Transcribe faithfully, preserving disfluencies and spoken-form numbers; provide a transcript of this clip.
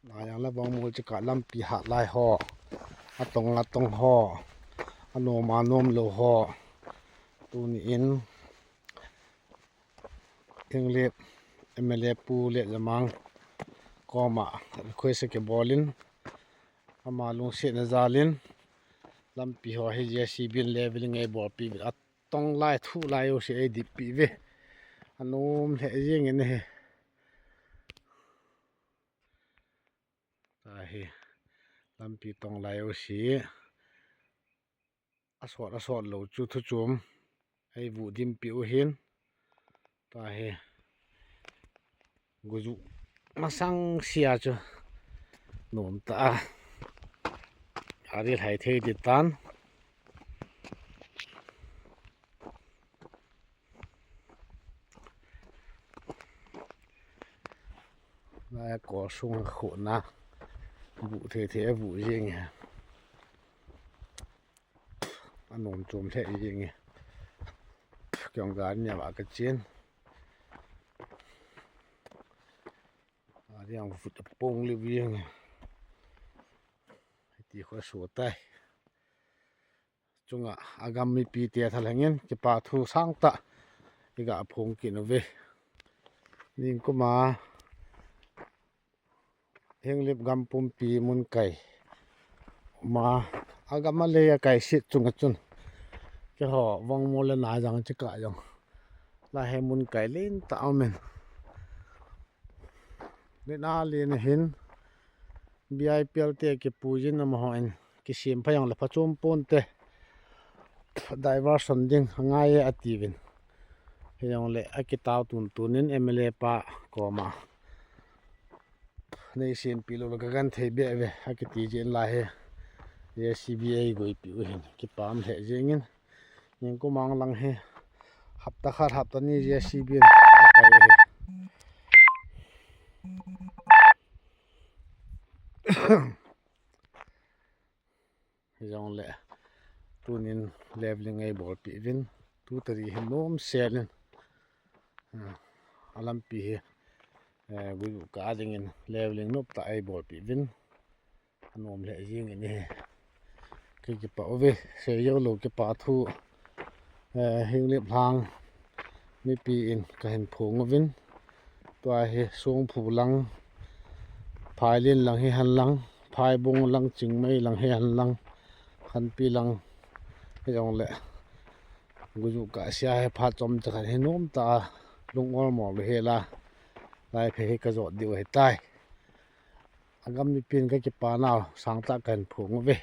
Nayang le Vangmol chika lampi hat lai ho, atong atong ho, anom anom lou ho. Tuni in Henglep M L A Pu Letjamang koma request kibol in, ama lungsetna jal in lampi ho hi J C B in leveling eibolpeh uvin, atong lai thu lai jouse eidip peh uve. Anom lheh jeng in ahi. Tahi lampi tong lai jouse asot asot lou chu thuchom eivuh dim peh u ahin. Tahi guju masang sia chu nom tah a, ari lhai thei ti tan. Lai a kol sung khuna buh thei thei a buh jeng e. Anom chom lheh jeng e. Kei jong gari a va kachen. Gari a vut apong lheh jeng e. Hiti kho so tai. Chunga agam mipite thalheng in kipa thu sangtah iga phong kit uve. Ningkuma Henglep gam pumpi mun kai ma, agam a lei a kaiset chunga chun keiho Vangmol le Nayang chika jong lai hi mun kai lentah aumin. Nina len ahin B I P L te kipuijin amaho in kisem pha jongle phachom ponte, diversion ding angai e atiuvin. Hijongle akitao tun tunin M L A pa koma neisempeh lou le kagenthei beh uve akiti jeh in lai hi J C B eigoipeh u ahin, kipah lheh jeng in. Ningkuma lang hi hapta khat hapta ni J C B in apai ahi. Hijongle tunin leveling eibolpeh uvin, tu tari hi nomsel in, alampi hi guju kah dingin leveling noptah eibolpeh uvin, anom lheh jeng in ahi. Kakipah uve, seijou lou kipa thu, Henglep lhang mipi in kahin phong uvin, tua hi Songphu lang, Phailen lang hihen lang, Phaibung lang, Chingmei lang hihen lang, Khanpi lang, hijongle guju kah sia hi phat chomcha khat hi nomtah a lung olmo lou hela, lai phei hi kajot diu ahitai. Agam mipin kakipanau sangtah kahin phong uve.